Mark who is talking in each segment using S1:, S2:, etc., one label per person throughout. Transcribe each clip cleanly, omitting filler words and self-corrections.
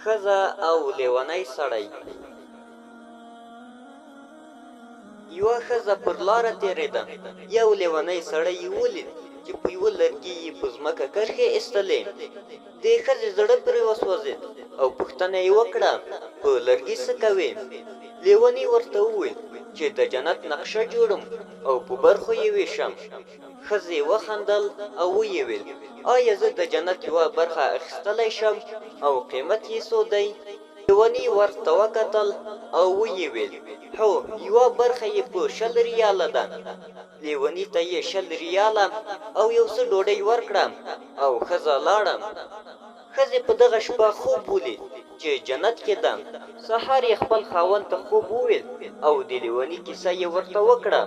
S1: ښځه او لیونی سړی. یوه ښځه پر لاره تېرېده، یو لیونی سړی یې ولید چې په یوه لرګي یې په ځمکه کرښې ایستلې. د ښځې زړه پرې وسوځېد او پوښتنه یې وکړه، په لرګي څه کوې؟ لیوني ورته وویل چې د جنت نقشه جوړوم او په برخو یې ویشم. ښځې وخندل او ویې ویل، آیا زه د جنت یوه برخه اخیستلی شم او قیمت یې څو دی؟ لیوني ورته وکتل او ویې ویل، هو، یوه برخه یې په 20 ریاله ده. لیوني ته یې 20 ریاله او یو څه ډوډۍ ورکړه او ښځه لاړه. ښځې په دغه شپه خوب ولید چې جنت کې ده. سهار یې خپل خاوند ته خوب وویل او د لیوني کیسه یې ورته وکړه.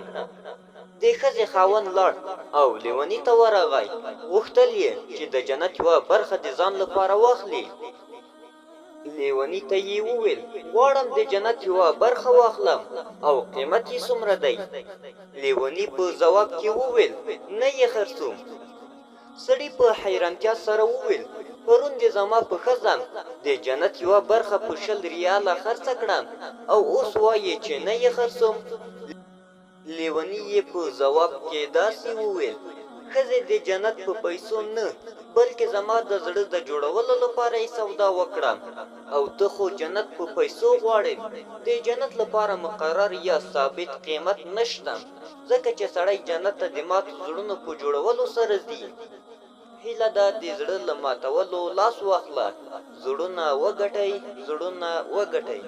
S1: د ښځې خاوند لاړ او لیوني ته ورغی، غوښتل یې چې د جنت یوه برخه د ځان لپاره واخلي. لیوني ته یې وویل، غواړم د جنت یوه برخه واخلم او قیمت یې څومره دی؟ لیوني په ځواب کې وویل، نه یې خرڅوم. سړي په حیرانتیا سره وویل، پرون دې زما په ښځه د جنت یوه برخه په 20 ریاله خرڅه کړه او اوس وایې چې نه یې خرڅوم؟ لیوني یې په ځواب کې داسې وویل، ښځې د جنت په پیسو نه، بلکې زما د زړه د جوړولو لپاره یې سودا وکړه او ته خو جنت په پیسو غواړې. د جنت لپاره مقرر یا ثابت قیمت نشته، ځکه چې سړی جنت ته د ماتو زړونو په جوړولو سره ځي. هیله ده د زړه له ماتولو لاس واخله، زړونه وګټئ، زړونه وګټئ.